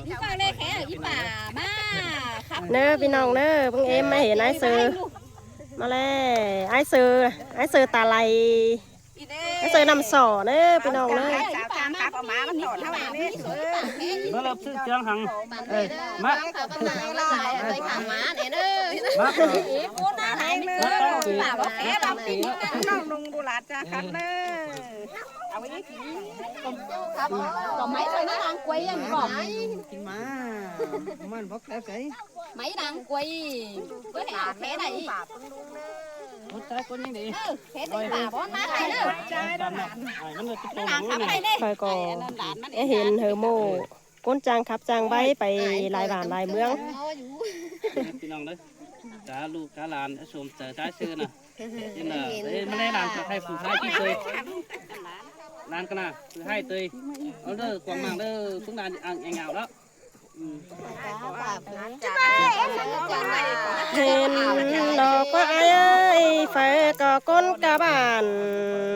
ອີ່ປ້າເລີຍແຄ່ ອີ່ປ້າມາຄັບ ເດີພີ່ນ້ອງເດີ ເບິ່ງເອັມມາເຫັນອ້າຍເຊີ ມາແລ້ວ ອ້າຍເຊີ ອ້າຍເຊີຕາໄຫຼ ອ້າຍເຊີນ້ຳສໍ້ເດີພີ່ນ້ອງເດີ ສາວຈ້າງຄັບເອົາມາ ມັນຕອນເຮົາເອງນີ້ ມາເລີ່ມຊື້ເຄື່ອງຫັງ ເອີ ມາ ມາ ເອີ ມາ ນ້ອງນຸ່ງດູຫຼານຈ້າງຄັບເດີ ເອົາໄວ້ກິນ ດອກໄມ້ໃສ່ໃນນາງກວຍອັນນີ້ບໍ່ ກິນມາ ມັນບໍ່ແຊບໃດ ໄມ້ນາງກວຍ ເພິ່ນໃຫ້ເອົາແທ້ໃດ ຫົວໃຈຄົນຍັງດີ ເອີ ເຮັດໄດ້ປາບໍ່ມາໄດ້ເດີ ມັນເລີຍຈະໂຕ ຂ້ອຍກໍໄດ້ເຫັນເຮີໂມ ຄົນຈ້າງຂັບຈ້າງໄວໄປຫຼາຍບ້ານຫຼາຍເມືອງ ພີ່ນ້ອງເດີ ກາລູກກາຫຼານຊົມເຊີຍຊາຍຊື່ນະ ເຫັນນະ ເອີ ມາແລ້ວຫຼານໃຫ້ຜູ້ຊາຍທີ່ເຄີຍ ຫຼານກໍນະ ໃຫ້ເຕີຍ ເອົາເດີ ກວາງມາງເດີ ທຸກຫຼານອ່າງແອງເອົາແລ້ວ ເຫັນດອກວ່າອ້າຍເອີຍ ໃຜກໍຄົນກະບ້ານ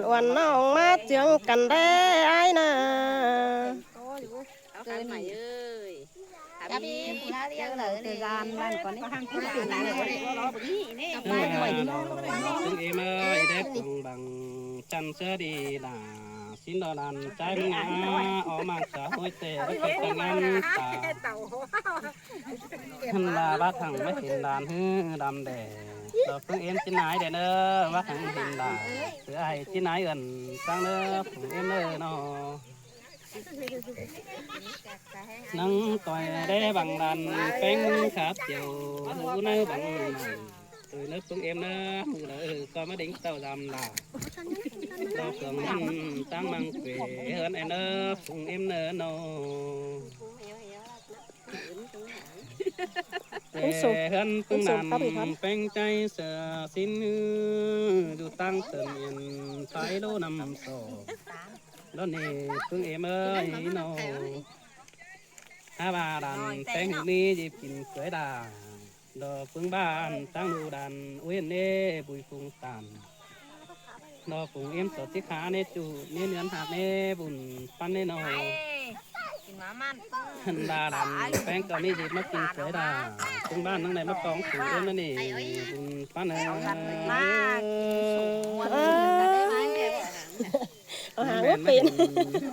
ອວນນ້ອງມາເຈືອງກັນແດ່ອ້າຍນາ ເກີນໃໝເອີຍ ກັບມີຜູ້ລາວຽງເລີຍນີ້ ເອີ ກັບມາດ້ວຍ ເອີ ເອີຍ ເດີກວາງບາງ ຈັນເສືອດີລາ ຊິນດອລານໃຈມັນງາ ອອກມາຈາກຫ້ວຍເຕ ແລ້ວກໍຕະງານຕາ ຫັ້ນລາບາດທັງມາເຫັນດານຮືດຳແດ ດອກເພິ່ງເອັນຈິນນາຍແດ່ເດີ ວ່າທັງເຫັນດານ ເພື່ອໃຫ້ຈິນນາຍເອີ້ນຟັງເດີ ເພິ່ງເອັນເດີເນາະ ນັງຕ່ອຍແດ່ບັງດານ ແປ້ງມືຂາດຈຽວ ໃນບັງ ເອີ ເນີບເພິ່ງເອັມເນີບ ມືເດີ ກໍມາດິງເຕົ້າດຳລາ ດອກເຄື່ອງມັນຕັ້ງມັງເກວ ເຮືອນແອນເນີບເພິ່ງເອັມເນີນອ ເປັນເຮືອນເພິ່ງນານ ເປັນສົມກັບອີກຄັນ ແປ້ງໃຈເສືອຊິນ ຢູ່ຕັ້ງເຕີນເອັນ ໄປໂລນຳສອກ ດອນເນເພິ່ງເອັມເອີຍນອ ຫາວ່າດານແປ້ງມີ ຢິບກິນເກີຍດາ ດອກເພິ່ງບ້ານຕັ້ງດູດານ ອຸ້ຍເນບຸຍຟຸງຕານ ດອກຟຸງເອັມສອດຊິຂາເນຈູເນເນືອນຫາກເນບຸນປັນເນນອ ກິນມາມັນ ດາດານແປ້ງກໍມີຊິມາກິນເກີຍດາ ເພິ່ງບ້ານທັງໃດມາກອງສູເອັມນັ້ນນີ້ ບຸນປັນເອີ ມາກິນສູ ເອີ ເອົາຫາບໍ່ເປັນ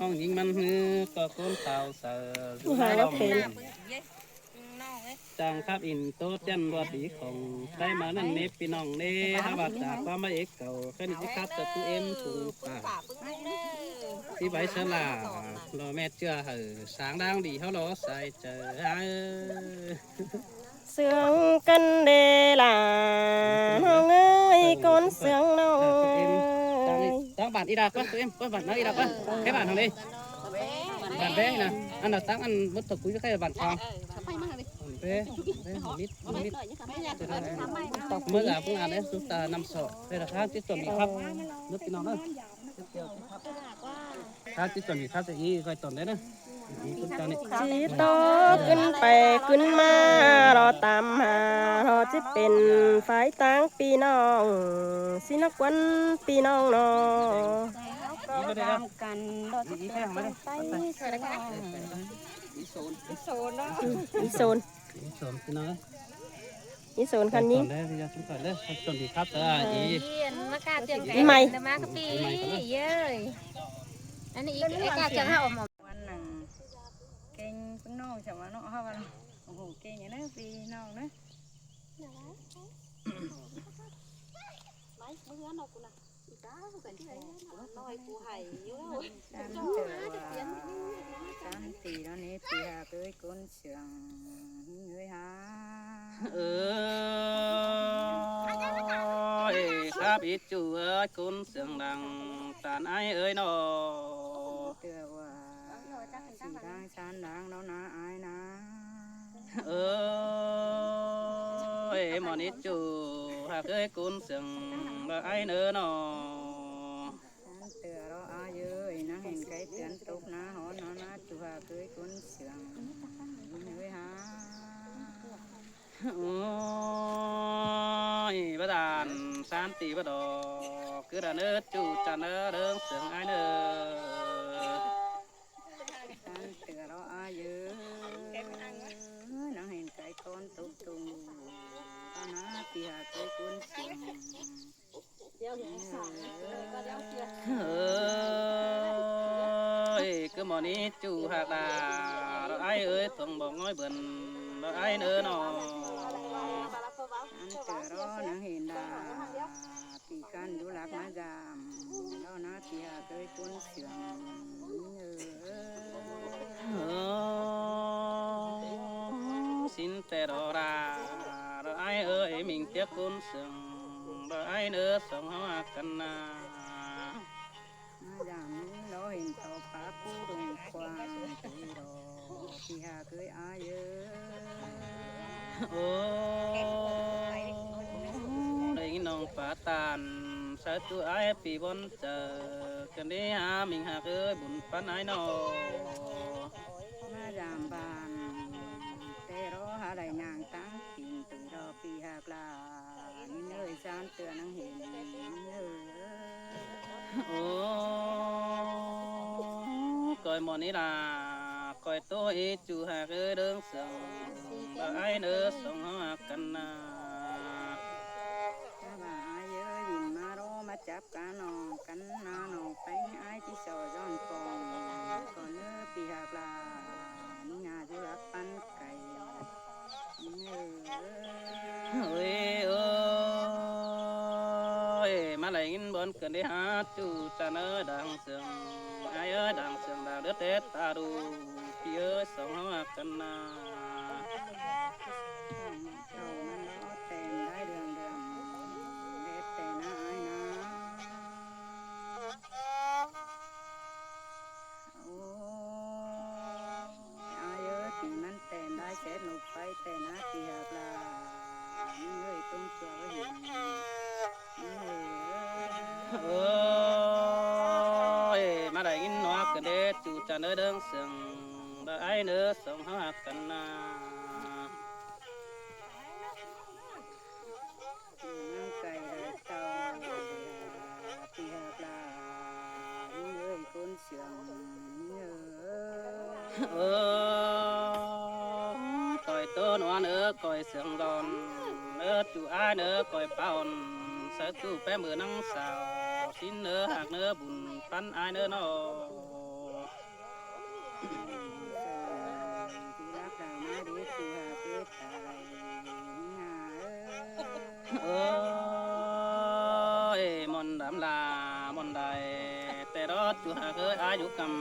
ຫ້ອງຍິງມັນຮື ກໍຄົນສາວເສີ ຫາບໍ່ເປັນ ຈ້າງຄັບອິນໂຕຈັນບວດດີຂອງໄດ້ມານັ້ນເນ ພີ່ນ້ອງເນ ຫາວ່າຈາກຄວາມມາເອກເກົ່າ ຄັນຊິຄັບຈະຕູ້ເອັມສູງປາ ທີ່ໄວສະຫຼາ ລໍແມ່ເຈື່ອໃຫ້ສາງດາງດີ ເຮົາລໍໃສ່ໃຈ ເຊື່ອງກັນເດລາ ນ້ອງເອີຍ ຄົນເຊື່ອງນ້ອງເອີຍ ຕັ້ງບ້ານອີດາກ່ອນ ເອີ ບ້ານນາງອີດາກ່ອນ ໃກ້ບ້ານເຮົາເດ້ ບ້ານເດ້ນະ ອັນນ່າ ຕັ້ງອັນໝົດເຖິງຄຸຍໃກ້ບ້ານທາງ ເອີ ເອີ ເອີ ມິດ ມິດ ເມືອອາ ເມືອອາເດ້ ສຸດຕານ້ຳຊອກ ເວລາທາງທີ່ຕົນນີ້ຄັບ ເດີພີ່ນ້ອງເດີ ທາງທີ່ຕົນນີ້ຄັບ ອີກຄ່ອຍຕົນໄດ້ເດີ ອີກຄົນເຈົ້ານີ້ ຊິຕໍ່ຂຶ້ນໄປຂຶ້ນມາ ລໍຕາມຫາ ລໍຊິເປັນຝ່າຍຕ່າງພີ່ນ້ອງ ຊິນັກວັນພີ່ນ້ອງນໍ ຕາມກັນ ລໍຊິເປັນໄປ ອີໂຊນ ອີໂຊນເນາະ ອີໂຊນ ອີໂຊນພີ່ນ້ອງເອີຍ ອີໂຊນຄັນຍິງ ອີໃໝ່ ມາກາດຽງກັນ ເອີຍ ອັນນີ້ອີກ ກາດຽງເຮົາອອກມາ ວັນໜຶ່ງ ເກັ່ງເພິ່ງນ້ອງ ສະວ່າເນາະ ເຮົາວ່າ ໂອ້ໂຫ ເກັ່ງເດີພີ່ນ້ອງເດີ ໄປ ເມືອເນາະ ກູນະ ນ້ອຍກູໃຫ້ຢູ່ແລ້ວ ສັນຕິເນາະ ນີ້ພີ່ຮັກເອີຍ ຄົນເຊື່ອງເອີຍຫາ ເອີຍ ຄັບອີຈູເອີຍ ຄົນເຊື່ອງດັງ ຕານອ້າຍເອີຍເນາະ ເທື່ອວ່າ ຊິດາງຊານດັງເນາະນາອ້າຍນາ ເອີຍ ໝໍນິດຈູ ຮັກເອີຍ ກຸນເຊື່ອງລະອ້າຍເນີເນາະ ເທື່ອລະອ້າຍເອີຍ ນາງເຫັນໄກເຕືອນຕົກນາ ຮ້ອນນານາຈູ ຮັກເອີຍ ກຸນເຊື່ອງເອີຍຫາ ໂອ້ຍ ບາດານ ສານຕິບາດອກ ຄືດາເນີ ຈູຈັນເນີ ເດີງເຊື່ອງອ້າຍເນີ ເທື່ອລະອ້າຍເອີຍ ເອີຍ ຄືໝໍນີ້ຈູຮັກດາ ລະອ້າຍເອີຍ ສົ່ງບອກນ້ອຍເບິ່ນ ລະອ້າຍເອີຍເນາະ ອັນເຕີລໍນາງເຫັນດາ ປີກັນຢູ່ຫຼັກມາຢາມ ລະນາທີ່ຫາເຄີຍຄົນເຊື່ອງ ເອີ ເອີ ສິນແຕ່ລໍດາ ລະອ້າຍເອີຍ ມິງຕຽກຄົນເຊື່ອງ ລະອ້າຍເອີຍ ສອງເຮົາຮັກກັນນາ ມາຢາມນີ້ລໍເຫັນຕໍ່ປາກຜູ້ດົງຂວາງ ເອີ ລໍ ທີ່ຫາເຄີຍອ້າຍເອີຍ ໂອ້ ໄດ້ຍິນນ້ອງປາຕານ ສາທຸອ້າຍປີບ່ອນເຈີ ກັນເດຫາມິງຫາເຄີຍ ບຸນປັນອ້າຍເນາະ ມາຢາມບ້ານ ແຕ່ລໍຫາໄດ້ຍ່າງຕາງກິນ ເອີ ລໍ ປີຫາກຫຼາ ນີ້ເອີຍ ສາມເທື່ອນາງເຫັນ ນີ້ເອີຍ ໂອ້ ກ້ອຍໝໍນີ້ລະ ກ້ອຍໂຕອີຈູຫາເອີຍ ເດີງເຊື່ອງ ລະອ້າຍເອີຍ ສອງເຮົາຮັກກັນນາ ຖ້າວ່າອ້າຍເອີຍ ວິນມາລໍມາຈັບການອອກກັນນາ ນ້ອງແປ້ງອ້າຍທີ່ສໍຍ້ອນກອງ ກ່ອນເອີຍ ປີຫາກຫຼາ ມີຫຍ້າຢູ່ຫຼັກປັນໄກ່ ເອີຍ ເອີຍ ເອີຍ ມາໄດ້ຍິນບ່ອນເກີນໄດ້ຫາ ຈູຈັນເອີຍ ດາງເຊື່ອງ ອ້າຍເອີຍ ດາງເຊື່ອງ ດາງເລືອດແທ້ຕາດູ ພີ່ເອີຍ ສອງເຮົາຮັກກັນນາ ເຈົ້າມັນລໍແຕ່ງໄດ້ເລື່ອງເລື່ອງ ເຮັດແຕ່ນາອ້າຍນາ ໂອ້ ອາຍເອີຍ ປີມັນແຕ່ນຫຼາຍແສນລູກໄຟແຕ່ນາເກຍກລາ ເອີຍ ຕົ້ນຕົວເອີຍ ເອີຍ ມາໄດ້ຍິນໜວກກັນເດ້ ຈູຈັນເອີຍ ເດີງເຊິ່ງ ດາຍອ້າຍເດີ ສອງເຮົາຮັກກັນນາ. ນາງໄກ່ໄດ້ເຕົ້າ ທີ່ຮັກຫຼາຍເອີຍ ຄົນເຊື່ອງເອີຍ ເອີຍ ກ້ອຍໂຕນວນເອີຍ ກ້ອຍເຊື່ອງດອນເອີຍ ຈູອ້າຍເອີຍ ກ້ອຍປາອ່ອນ ສາທຸແປມືນາງສາວ ສິນເອີຍ ຮັກເອີຍ ບຸນປັນອ້າຍເອີຍເນາະ. ເອີຍ ມ່ອນດຳລາ ມ່ອນໄດ້ ແຕ່ດອກຈູຮັກເອີຍ ອາຍຸກຳ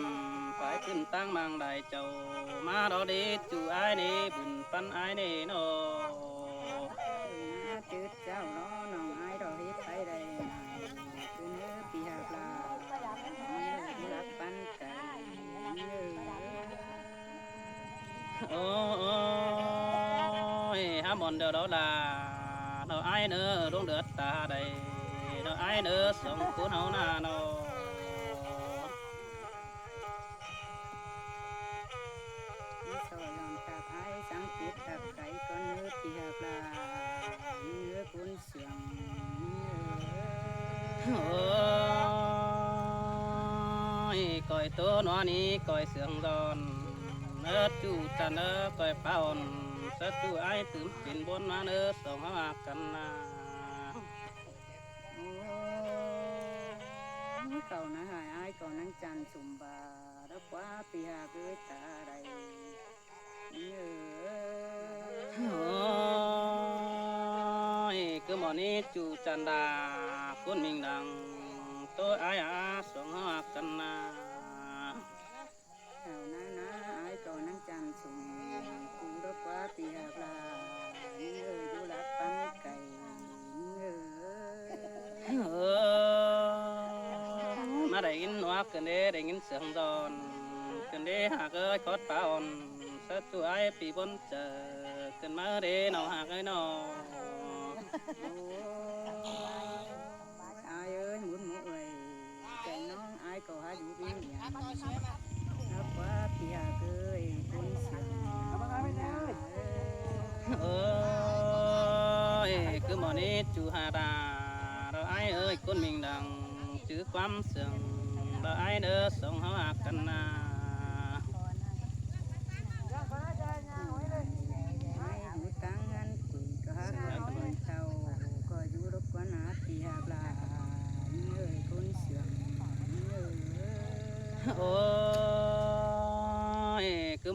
ປາຍຂຶ້ນຕັ້ງມັງໄດ້ເຈົ້າ ມາດອກດີ ຈູອ້າຍນີ້ ບຸນປັນອ້າຍນີ້ເນາະ. ເຈົ້າເນາະ ນ້ອງອ້າຍດອກເຮັດໄປໄດ້ ຄືເນີ ປີຮັກຫຼາ ທີ່ຮັກປັນໄກ່ ໂອ້ຍ ຫາບ່ອນດຽວດອກຫຼ້າ ດອກອ້າຍເນີ ລົງເດືອດຕາໃດ ດອກອ້າຍເນີ ສອງຄົນເຮົານາເນາະ. ມີສອຍອນຕາກອາຍ ສັງເກດຕາກໄກກ່ອນເນີ ທີ່ຮັກຫຼາ ເນີຄົນເຊື່ອງ ໂອ້ຍ ກ້ອຍໂຕໜວນນີ້ ກ້ອຍເຊື່ອງດອນ ເນີ ຈູຈັນເນີ ກ້ອຍປາອ່ອນ ສາທຸອ້າຍ ຕື່ມເປັນບົນມາເນີ ສອງເຮົາຮັກກັນນາ. ໂອ້ຍ ເຂົານາງຫາຍ ອ້າຍເຂົານາງຈັນສົມບາດ ດອກກວ່າປີຫາເກີດຕາໃດ ເອີຍ ໂອ້ຍ ຄືໝໍນີ້ ຈູຈັນດາ ຄຸນມິງດັງ ໂຕອ້າຍອາ ສອງເຮົາຮັກກັນນາ. ເຈົ້ານາງນາ ອ້າຍເຂົານາງຈັນສົມ ກູດອກກວ່າປີຫາກຫຼາ ເອີຍ ຢູ່ຫຼັກປັນໄກ່ ເອີຍ ມາໄດ້ຍິນໜວກຂຶ້ນເດ້ ໄດ້ຍິນສຽງດອນຂຶ້ນເດ້ ຫາກເອີຍ ຄອດປາອ່ອນ ສາທຸອ້າຍ ປີບົນເຈີ ຂຶ້ນມາເດ້ ນ້ອງຫາກເອີຍນ້ອງ. ອ້າຍເອີຍ ໝຸນໝູເອີຍ ແກງນ້ອງອ້າຍກໍຫາຢູ່ວິງວຽງ ຮັບວ່າເປຍເກີຍຄົນເຊື່ອງ ເອີຍ ຄືໝໍນີ້ ຈູຫາດາ ດອກອ້າຍເອີຍ ຄົນມິງດັງ ຈື່ຄວາມເຊື່ອງ ດອກອ້າຍເດີ ສອງເຮົາຮັກກັນນາ. ໃນຫູຕາງງານກຸຍກໍຫາກອນເຖົ້າ ກໍຢູ່ລົບກວນຫາທີ່ຫາກຫຼາຍ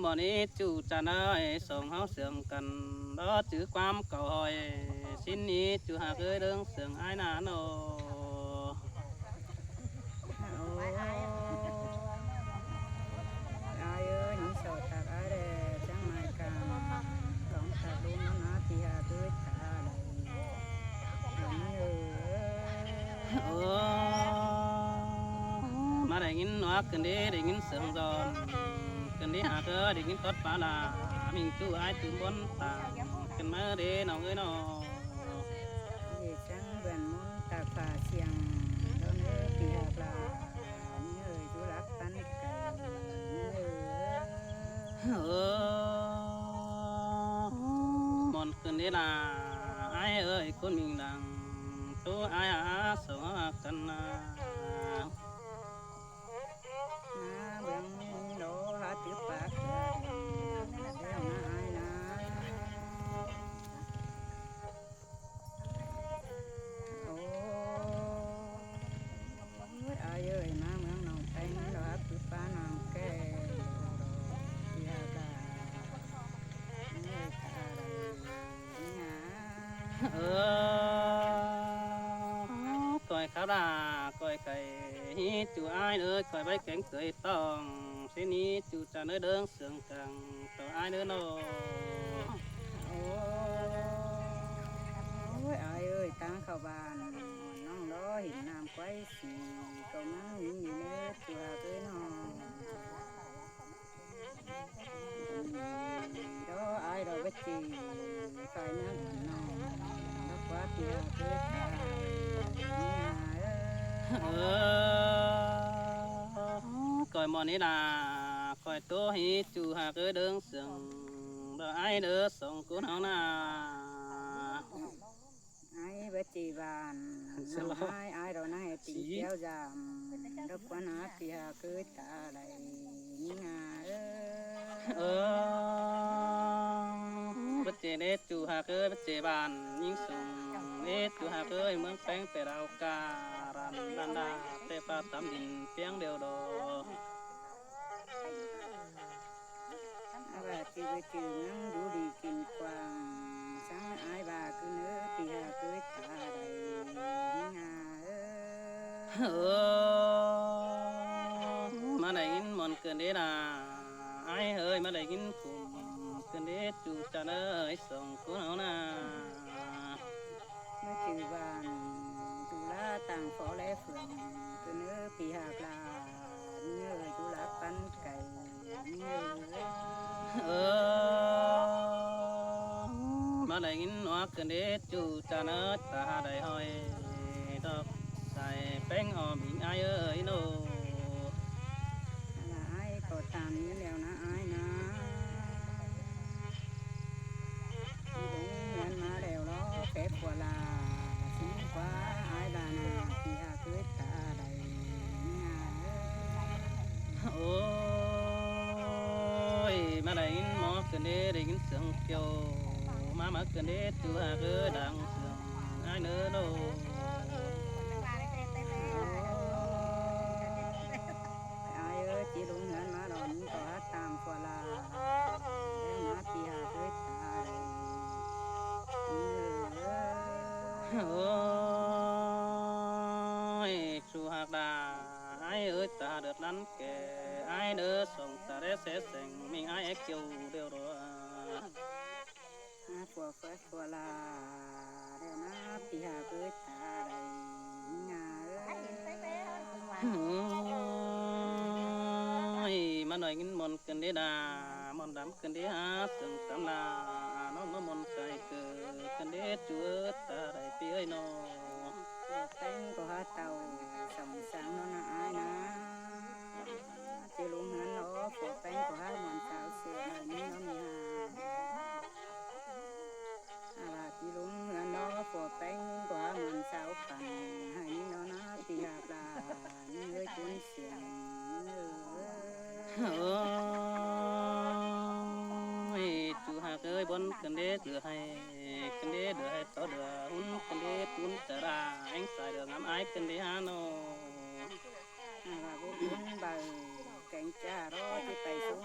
ມື້ນີ້ຈູຈານເອີຍ ສອງເຮົາເຊື່ອງກັນ ບໍ່ຈື່ຄວາມເກົ່າຫອຍ ຊິນນີ້ຈູຫາກເອີຍ ເລື່ອງເຊື່ອງອ້າຍນາໂນ. ໂອ້ ອ້າຍເອີຍ ຍິງສອດຕາກອ້າຍແດ່ ຈັ່ງໝາຍການ ຕ້ອງຕາກລຸງນຳໜ້າທີ່ຫາກເອີຍຕາໄດ ເອີ ມາໄດ້ຍິນວ່າຄືນດີໄດ້ຍິນສຽງດອນ ຄືນດີຫາກເອີຍ ໄດ້ຍິນຕອດປາລາ ມິງຈູອ້າຍຕື່ມບົນຕາ ຂຶ້ນມາເດ້ນ້ອງເອີຍນ້ອງ. ເຮັດຈັ່ງເບືອນມົນຕາກຟ້າສຽງ ດອນເອີຍປີຫາກລາ ມີເອີຍຢູ່ລັກປັນໄກ ເອີ ມ່ວນຄືນເດ້ລາ ອ້າຍເອີຍ ຄົນມິງດັງ ໂຕອ້າຍອາສອງຮັກກັນນາ ມາເບິ່ງໂລຫາຕື້ປາເຂືອ ແລ້ວນາອ້າຍນາ. ໂອ້ຍ ອ້າຍເອີຍ ມາເມືອງໜອງແປງ ລາຄືປ້ານາງແກ້ວ ດອກເດຍກາ ເອີຍ ກາໄດ້ຫຍັງ ເອີ ກ້ອຍຂາວດາ ກ້ອຍໄກ່ ຮີຈູອ້າຍເອີຍ ກ້ອຍໄວ້ແກງເຄີຍຕ້ອງ ຊິນີ້ຈູຈາເນີເດີງເຊື່ອງ ກາງຕໍ່ອ້າຍເດີນ້ອງ. ໂອ້ຍ ອ້າຍເອີຍ ຕາງເຂົ້າບ້ານ ນ້ອງລໍເຫັນນ້ຳໄກວສີ ກໍມັນມີເນີຕົວເອີຍນ້ອງ ລໍອ້າຍລໍບັດຈີ ໄປເມືອງນ້ອງ ດອກກວາດເຕີເກີດຕາຍ ເອີ ເອີ ກ້ອຍໝໍນີ້ລາ ກ້ອຍໂຕຮີຈູຫາກເອີຍເດີງ ເຊື່ອງດອກອ້າຍເດີ ສອງຄົນເຮົານາ ອ້າຍເບິດຈີບານ ສະຫຼອ ນ້ອງອ້າຍ ອ້າຍດອກນາຍຕິງ ສະຫຼອ ກ່ຽວຢາມ ດອກຄວັນຫາກທີ່ຫາກຄືຕາໄດ້ຍິງຫາເອີ ເອີ ເບິດຈີເດຈູຫາກເອີຍ ເບິດຈີບານຍິງສູງເດຈູຫາກເອີຍ ເມືອງແປງແປດອາວກາ ລັນດານດາ ແຕ່ປາຕຳດິນປຽງດຽວດອກ. ອາວ່າຈື່ໄປຈື່ເມືອງ ຢູ່ດີກິນກວ້າງ ສັງອາຍວ່າຄືເນີ ປີຫາເກີດຕາໄດ້ຍິງຫາເອີ ເອີ ມາໄດ້ຍິນມ່ວນເກີນເດລາ ອ້າຍເອີຍ ມາໄດ້ຍິນຄຸ້ມເກີນເດຈູຈາເນີ ສອງຄົນເຮົານາ. ມາຈື່ບ້ານຈຸລາຕ່າງພໍແລເຟືອງ ຄືເນີປີຫາກລາ ເນີຈຸລາປັນໄກ່ ເອີ ມາໄດ້ຍິນວ່າຄືນເດຈູຈາເນີ ຕາໄດ້ຫ້ອຍ ດອກສາຍແປ້ງຫອມອີງອ້າຍເອີຍໂນ. ອ້າຍກໍຕາມນີ້ແລ້ວນະອ້າຍນະ. ທີ່ລົງເຮືອນມາແລ້ວລໍແຟກວ່າລາ ຊິກວ່າອ້າຍບານາ ທີ່ຫາເກີດຕາໄດ້ຍາເອີຍ. ໂອ້ຍ ມາໄດ້ຍິນໝໍກຶນເດ ໄດ້ຍິນສຽງກ່ຽວ ມາມາກຶນເດ ຕູຫາເກີດດັງສຽງອ້າຍເນີໂນ. ອ້າຍເອີຍ ທີ່ລົງເຮືອນມາດອນກໍຫາຕາມ ໂອ້ຍ ຊູຮັກດາ ອ້າຍເອີຍ ຕາເດືອດລັນແກ່ ອ້າຍເດີ ສອງຕາແລແສແສງ ມິງອ້າຍແອກເກີວດຽວດອ ຫາຜົວເຟີດຜົວລາ ແລ້ວນະ ປີຫາເກີດຕາໄດ້ຍາເອີຍ. ໂອ້ຍ ມາໜ້ອຍເງິນໝົນ ເກີນເດດາ ໝອນດຳເກີນເດຫາ ເຊິ່ງຕຳລາ ນ້ອງມາໝົນໄກເກີນເດຈູເອີຍ ຕາໄດ້ປີເອີຍນ້ອງ. ແປ້ງກໍຫາເຕົາສອງສາງເນາະນະອ້າຍນະ ເຈລົງເຮືອນເນາະ ຜົວແປ້ງກໍຫາໝອນສາວເສືອໃຫ້ມີເນາະມີຫາ ອາລາທີ່ລົງເຮືອນເນາະ ຜົວແປ້ງກໍຫາໝອນສາວຝັນໃຫ້ມີເນາະນະ ທີ່ຫາກຫຼານເອີຍ ຈົນ ໂອ້ຍ ຈູຮັກເອີຍ ບົນຂຶ້ນເດເດືອໃຫ້ ຂຶ້ນເດເດືອໃຫ້ຕໍ່ເດືອ ຫຸນຂຶ້ນເດຕຸນຈະລາ ແອງສາຍເດືອງາມອາຍຂຶ້ນເດຫານ້ອງ. ອາວ່າບຸນເບົາແກງຈ້າລໍທີ່ໄປສູງ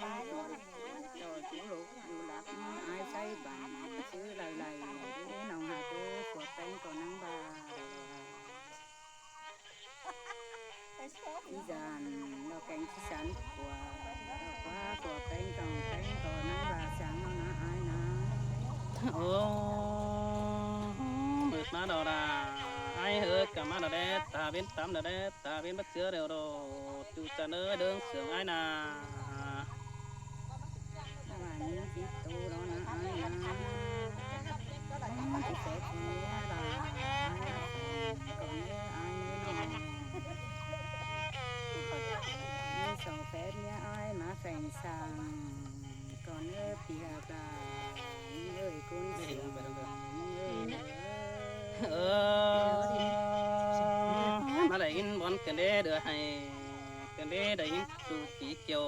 ໂອ້ ມືດມາແລ້ວລະ ອ້າຍເອີຍ ກະມາແລ້ວແຫຼະ ຕາເວັນຕຳແລ້ວແຫຼະ ຕາເວັນບໍ່ເຈື່ອແລ້ວດອກ ຈູ່ຈັນເອີຍ ເດີງເຊື່ອງອ້າຍນາ. ລະຫວ່າງນີ້ຕິດໂຕແລ້ວນະອ້າຍນະ ມັນຊິແຕກເຫື່ອລະ ອ້າຍນະ ກ່ອນເດີອ້າຍເດີນ້ອງ ມີສອງແຟນເມຍອ້າຍມາແຝງສັງ ກ່ອນເດີ ປຽກລາ ເອີຍ ຄົນເຊື່ອງ ເອີຍ ເອີ ມາໄດ້ຍິນບ່ອນກັນເດ້ ເດືອໃຫ້ກັນເດ້ ໄດ້ຍິນສູ່ປີກ່ຽວ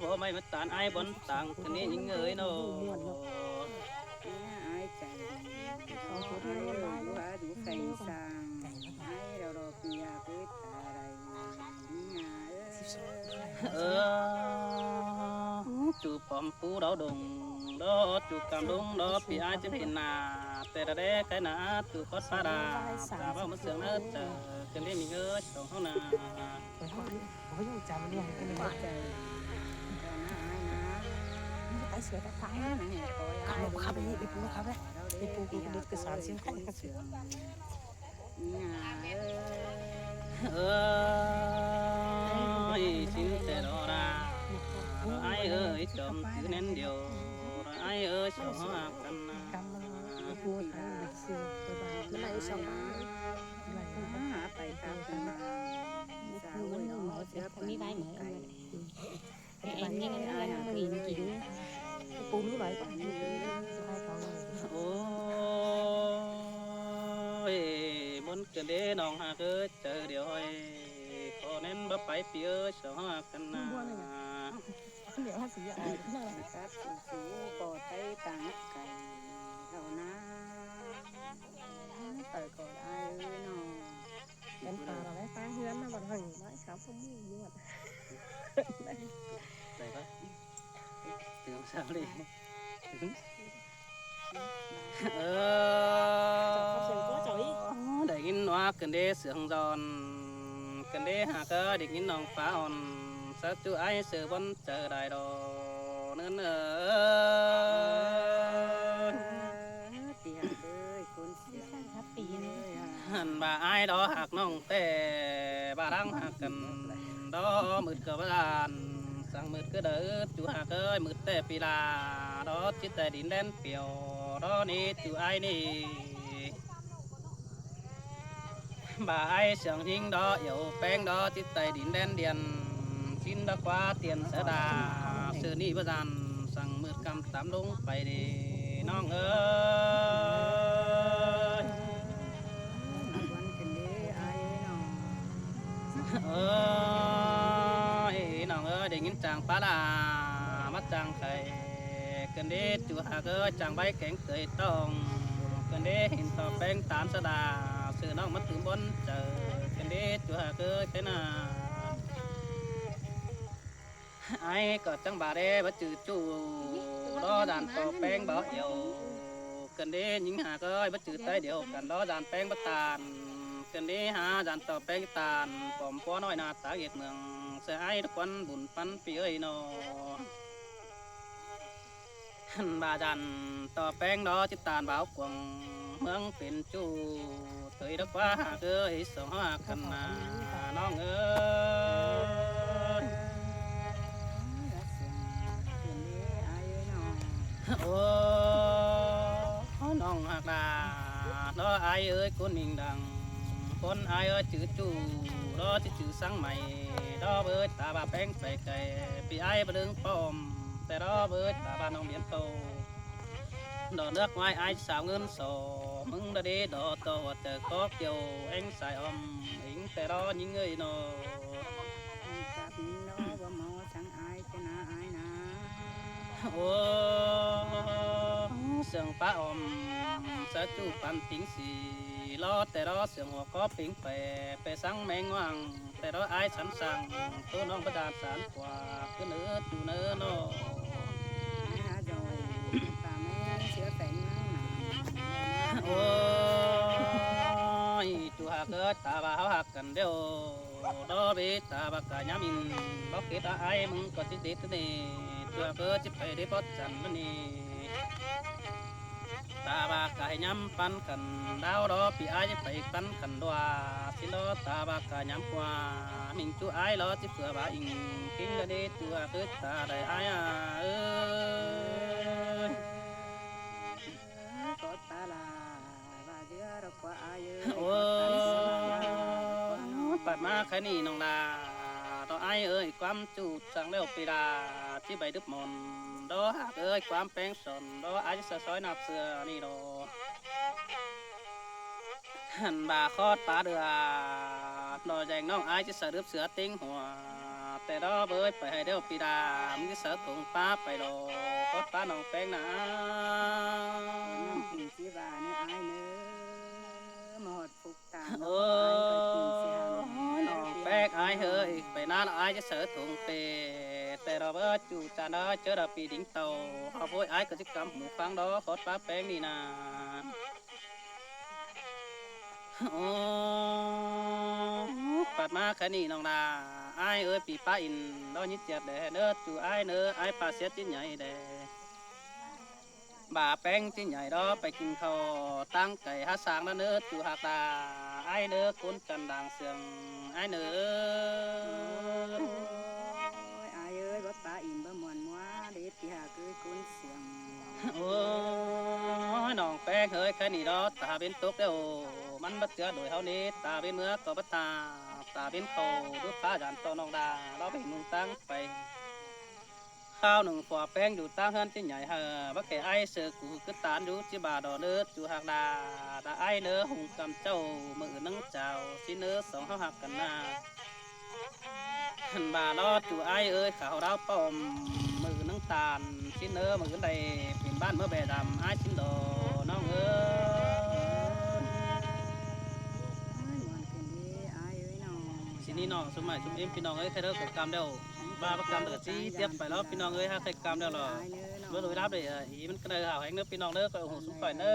ບໍ່ໄມ້ມາຕານອ້າຍບ່ອນຕ່າງກັນນີ້ຍິງເອີຍເນາະ ເມຍອ້າຍໃຈດີ ຂໍໃຫ້ເອີຍຢູ່ຫາຢູ່ແຝງສັງ ໃຫ້ດອກເປັນຢາເກີດຕາໄດ້ ເອີ ຈູ່ປ້ອມພູດາວດົງ ດອກຈູ່ກຳດົງ ດອກປີອ້າຍຈະເຫັນໜ້າ ແຕ່ລະແດ່ໄກໜ້າ ຈູ່ຄອດຟ້າດາ ຕາເວົ້າມາເຊື່ອງເນີດ ເຈີກັນເດ້ມິງເອີຍ ສອງເຮົານາ ເອີຍ ຊິນແຕ່ດອກລາ ອ້າຍເອີຍ ຈອມຈື່ແໜ້ນດຽວ ອ້າຍເອີຍ ສອງເຮົາຮັກກັນນາ ມັນໄດ້ສອງບາດ ໄປກັບກັນມາ ສາວເອີຍ ເອົາເສືອເພິ່ນໄປ ແຕ່ອັນນີ້ມັນເຮືອນເຮົາບໍ່ມີກິນ ປູມີໄວ້ກ່ອນ ໂອ້ຍ ມົນກະເດນ້ອງຮັກເອີຍ ເຈີດຽວໃຫ້ ຂໍແໜ້ນບໍ່ໄປປີເອີຍ ສອງເຮົາຮັກກັນນາ ດຽວເຮົາຊິອອກ ກັບສູ່ໆ ບໍ່ໄປຕ່າງໄກເທົ່ານາ ໄປກໍໄດ້ເນາະ. ເປັນປາແລ້ວໄປເຮືອນນະ ບັດຫັ້ນໄປຫາພໍ່ໝູ່ຢູ່ ໄປປະ ເຖິງສາວເລີຍ ເອີ ໄດ້ຍິນວ່າກັນເດ້ເສືອງຈອນ ກັນເດ້ຫາກໄດ້ຍິນນ້ອງຟ້າອ່ອນ ສາວຈູອ້າຍເສືອບ່ອນເຈີໄດ້ດອກ ເນີນເອີຍ ທີ່ຮັກເອີຍ ຄົນ ຫັ້ນວ່າອ້າຍດອກຮັກນ້ອງແຕ່ ວ່າລັງຮັກກັນດອກ ມືດກະບານ ສັງມືດກະເດີດ ຈູຮັກເອີຍ ມືດແຕ່ປີລາ ດອກຈິດໃຕ້ດິນແດນປ່ຽວ ດອກນີ້ຈູອ້າຍນີ້ ບ່າອ້າຍສຽງຍິງດອກ ອຽວແປ້ງດອກ ຈິດໃຕ້ດິນແດນດຽນ ຊິນດອກກວ່າຕຽນສະດາ ຊື່ນີ້ບໍ່ທັນ ສັງມືດກຳຕຳລົງໄປເດ ນ້ອງເອີຍ ເອີຍ ນ້ອງເອີຍ ໄດ້ຍິນຈາງປາລາ ມາຈາງໄຂ່ ເກີນເດ ຈູຮັກເອີຍ ຈາງໃບແກງເຕີຍຕ້ອງ ເກີນເດ ເຫັນຕໍ່ແປ້ງຕານສະດາ ຊື່ນ້ອງມາຕື່ມບ່ອນເຈີ ເກີນເດ ຈູຮັກເອີຍ ເປັນນາ ອ້າຍກໍຈັ່ງບາເດ ບໍ່ຈື່ຈູ ລໍດ່ານຕໍ່ແປ້ງບໍ່ອຽວ ເກີນເດ ຍິງຫາເອີຍ ບໍ່ຈື່ໃຕ້ດຽວກັນ ລໍດ່ານແປ້ງບໍ່ຕານ ເກີນເດ ຫາດ່ານຕໍ່ແປ້ງຕານ ປອມປົວນ້ອຍໜ້າຕາເຫດເມືອງ ເສຍອ້າຍທຸກວັນບຸນປັນປີເອີຍເນາະ. ຫັ້ນບາຈັນຕໍ່ແປ້ງດອກ ຈິດຕານບ່າວກວາງ ເມືອງເປັນຈູເຕີຍດອກວ່າຫາກເອີຍ ສອງເຮົາຮັກກັນນາ ນ້ອງເອີຍ ໂອ້ ນ້ອງຮັກຫຼ້າ ດອກອ້າຍເອີຍ ຄົນມິງດັງ ຄົນອ້າຍເອີຍ ຈື່ຈູ ດອກຊິຈື່ສັງໃໝ່ ດອກເອີຍ ຕາບາແປ້ງໄປໄກ ປີອ້າຍບໍ່ເດີງປ້ອມ ແຕ່ດອກເອີຍ ຕາບ້ານນ້ອງບຽນໂຕ ດອກເລືອກໄວ້ອ້າຍສາວເງິນສໍ ມຶງດະເດດອກຕໍ່ຫົວໃຈຄອກດຽວ ແອງສາຍອອມ ອີງແຕ່ດອກຍິງເອີຍເນາະ ຈັບນອບໍ່ເມົາສັງອາຍແຕ່ນາອາຍນາ ໂອ້ ເຊື່ອງປາອອມ ສາຈູປັນປິງສີ ລໍແຕ່ລໍເຊື່ອງຫົວກໍປິງແປ ແປສັງແມງຫວ່າງ ແຕ່ລໍອາຍສັນສັງ ໂຕນ້ອງປະດານສານກວ່າ ຄືເນີຕູເນີນໍ ໂອ້ຍ ຈູຫາເກີດ ຖ້າວ່າເຮົາຮັກກັນແລ້ວ ດອເບຕາບາກາຍາມິນ ບໍ່ຄິດອາອາຍ ມຶງກໍຊິຕິດນີ້ ເພື່ອເກີດຊິໄປໄດ້ບໍ່ຈັນນີ້ ຕາບາກກະໃຫ້ຍຳປັນກັນດາວດອ ປີອ້າຍຈະໄປປັນກັນດວາຊິລອ ຕາບາກກະຍຳກວ່າ ມິງຈູອ້າຍລອ ຈິເຟືອບາອິງ ຄິງລະເດຕົວຄືຕາໄດອ້າຍເອີຍ. ໂອ້ ປັດມາແຄ່ນີ້ນ້ອງລາ ດອກອ້າຍເອີຍ ຄວາມຈູດສັງແລ້ວປີດາ ຊິໄປດຶບໝົນ ດອກຮັກເອີຍ ຄວາມແປງສອນ ດອກອ້າຍຈະສະຊອຍນັບເສືອນີ້ດອກ ຫັ້ນບາຄອດປາເດືອ ດອກແຈງນ້ອງອ້າຍຈະສະດຶບເສືອຕິງຫົວ ແຕ່ດອກເອີຍ ໄປໃຫ້ແລ້ວປີດາ ມັນຈະສະຖົງປາໄປດອກ ຄອດປານ້ອງແປງນາ ນ້ອງກິນຊິວ່າເນີອ້າຍເນີ ມາຮອດ ໂອ້ ນ້ອງແປກອ້າຍເຮີຍ ໄປນາລະອ້າຍຈະເສີຖົງເປ ແຕ່ລະເບີດຢູ່ຈານເຈີລະປີດິງເຕົາ ເຮົາໂພຍອ້າຍກໍຊິກຳຫູຟັງດອກ ຄອດປາແປງນີ້ນາ ໂອ້ ປັດມາແຄ່ນີ້ນ້ອງລາ ອ້າຍເອີຍ ປີປາອິນ ດອກຍິດຈຽດແດ່ເນີ ຈູອ້າຍເນີ ອ້າຍປາສຽດຈິນໃຫຍ່ແດ່. ບາແປ້ງຈິນໃຫຍ່ດອກ ໄປກິນເຂົ້າຕ່າງໄກຫາສາງນະເນີ ຈູຮັກດາ ອ້າຍເນີ ຄົນຈັນດາງເຊື່ອງ ອ້າຍເນີ. ໂອ້ຍ ອ້າຍເອີຍ ບໍ່ປາອິນບໍ່ມ່ວນມົວເດ ປີຫາຄືຄົນເຊື່ອງ. ໂອ້ຍ ນ້ອງແປ້ງເຮີຍ ແຄ່ນີ້ດອກ ຕາເວັນຕົກແລ້ວ ມັນບໍ່ເຈື່ອໂດຍເຮົານີ້ ຕາເວັນເມືອກໍບໍ່ຕາ ຕາເວັນເຂົ້າ ດູຟ້າຈານຕໍ່ນ້ອງດາ ລາວໄປເຮັດໜຸ່ງຕ່າງໄປ ຄາວໜຶ່ງ ຜົວແປ້ງຢູ່ຕ່າງເຮືອນຈິນໃຫຍ່ເຮີ ບໍ່ແກ່ອ້າຍເສືອກູຄືຕານຢູ່ຈິບາດອເນີ ຈູຮັກດາ ດາອ້າຍເນີ ຮຸ່ງກຳເຈົ້າ ມື້ອື່ນນາງຈາວ ຊິເນີ ສອງເຮົາຮັກກັນນາ ຫັ້ນບາດອ ຈູອ້າຍເອີຍ ຂາວດາວປ້ອມ ມື້ອື່ນນາງຕານ ຊິເນີ ມື້ອື່ນໄດ້ເປັນບ້ານເມືອແບດຳ ອ້າຍຊິນດອ ນ້ອງເອີຍ. ໂອ້ຍ ມ່ວນຂຶ້ນເດ ອ້າຍເອີຍນ້ອງ ຊິນີ້ນ້ອງ ຊຸມໃໝ່ຊຸມເອັມ ພີ່ນ້ອງເອີຍ ໃຄເດີກໍກຳແລ້ວ ວ່າປະກຳເດີຊິຕຽບໄປແລ້ວ ພີ່ນ້ອງເອີຍ ຫາໃຄກຳແລ້ວລະ ເບິ່ງໂດຍລາບເດີ ອີມັນກໍໄດ້ຫາວແຮງເດີ ພີ່ນ້ອງເດີ ກໍອົງຫົງຊຸມຂ້ອຍເດີ.